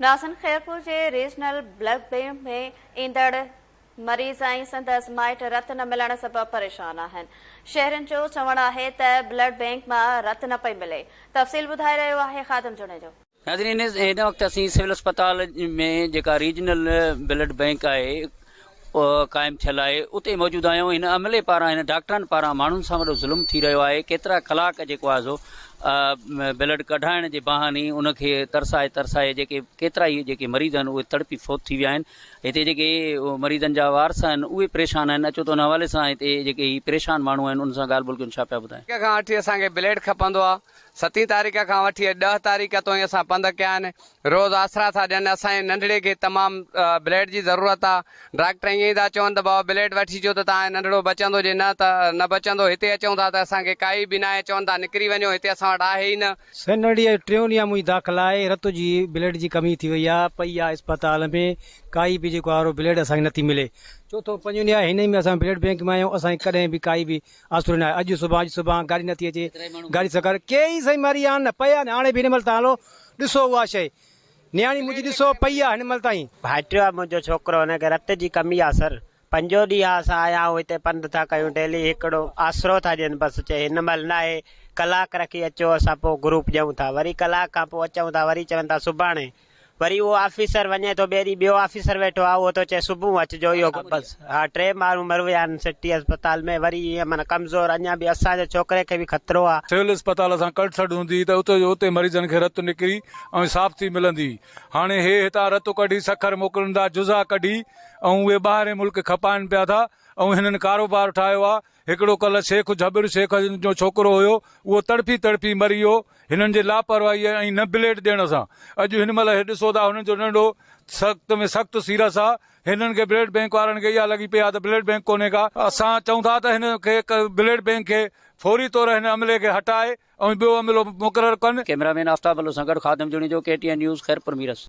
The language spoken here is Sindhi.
ناظرين خيرپور جي ريجنل بلڊ بينڪ ۾ ايندڙ مريض ۽ سندس مائٽ رت نه ملڻ سبب پريشان آهن. شهرين جو چوڻ آهي ته بلڊ بينڪ مان رت نه پئي ملي. تفصيل ٻڌائي رهيو آهي خادم جوڻيجو. ناظرين هن وقت اسين سول اسپتال ۾ جيڪا ريجنل بلڊ بينڪ آهي قائم ٿيل آهي اتي موجود آهيون هن عملي پاران هن ڊاڪٽرن پاران ماڻهن سان وڏو ظلم ٿي رهيو آهي ڪيترا ڪلاڪ جيڪو آهي سو بلڊ ڪڍائڻ جي بهاني ان کي ترسائي ترسائي جيڪي ڪيترا ئي جيڪي مريض آهن اهي تڙپي فوت ٿي ويا آهن هتي جيڪي مريضن جا وارث آهن اهي پريشان آهن اچو ته ان حوالي سان هتي جيڪي هي پريشان ماڻهو آهن ان سان ڳالهه ٻولهه ڪيون ڇا پيا ٻڌائين. کان وٺي اسان کي بليڊ کپندو آ ستين تاريخ کان وٺي ڏهه تاريخ توئين اسان پنڌ ڪيا آهن روز آسرا ٿا ڏين اسان جي ننڍڙي کي تمام بليڊ جي ضرورت آ ڊاڪٽر ائين ئي ٿا چون ته بابا بليڊ وٺي اچو ته توهان جو ننڍڙو بچندو جي نه ته نه بچندو هتي اچون ٿا ته اسان کي ڪائي به ناهي چون ٿا نڪري وڃو هتي اسان وٽ آهي ئي نه. سائين ننڍڙي جو ٽيون ڏينهن آ منهنجي داخلا آهي رت جي بليڊ جي ڪمي ٿي وئي آ پئي آ اسپتال ۾ ڪائي به جيڪو آ بليڊ اسان کي نٿي ملي چوٿون پنجون ڏينهن آهي هن ئي ۾ اسان بليڊ بينڪ ۾ آهيون اسان کي ڪڏهن به ڪائي به آسرو ناهي اڄ سڀان اڄ سڀان گاڏي نٿي اچي گاڏي سرڪار ڪيئي سائين مري ويا آهن پيا آهن هاڻي به هن مهل تان هلو ڏسو اها شيء نياڻي منهنجي ڏسو پئي آهي هن مهل تائين. ڀائٽيو آ منهنجو ڇوڪرو هن کي رت جي ڪمي آ سر پنجون ڏينهن آ اسان آيا آهيون هتي پنڌ ٿا ڪيون ڊيلي هڪڙو آسرو ٿا ڏين بس چئي هن مهل ناهي ڪلاڪ رکي اچو اسان پوء گروپ ڏيون ٿا وري ڪلاڪ کان پوء اچون ٿا وري چون ٿا سڀاڻي وري اهو آفيسر وڃي ٿو ٻئي ڏينهن ٻيو آفيسر ويٺو آهي اهو ٿو چئي صبح اچجو اهو بس ها ٽي ماڻهو مري ويا آهن سٽي اسپتال ۾ وري ائين معنيٰ ڪمزور اڃا به اسان جي ڇوڪري کي به خطرو آهي. سول اسپتال سان ڪڙ سڙ هوندي هئي ته اتي جو اتي مريضن کي رت نڪري ۽ صاف ٿي ملندي هئي. هاڻي هي هتان رت ڪڍي سکر موڪلن ٿا جزا ڪڍي ۽ اهي ٻاهرين ملڪ کپائن پيا ٿا ۽ هنن ڪاروبار ٺاهيو آهي هڪڙو ڪلهه شيخ جهٻر شيخ جو ڇوڪرو هيو، اهو تڙپي تڙپي مري ويو، هنن جي لاپرواهيء ۽ نه بليڊ ڏيڻ سان. اڄ هن مهل هي ڏسو ٿا هنن جو ننڍو سخت ۾ سخت سيرس آ، هنن کي بليڊ بينڪ وارن کي اها لڳي پئي آ ته بليڊ بينڪ ڪونهي ڪا. اسان چئون ٿا ته هن کي بليڊ بينڪ کي فوري طور هن عملي کي هٽائي ۽ ٻيو عملو مقرر ڪن. ڪئميرا مين آفتاب بلوچ سان گڏ Khadim Junejo, K T N news, Khairpur Mirs.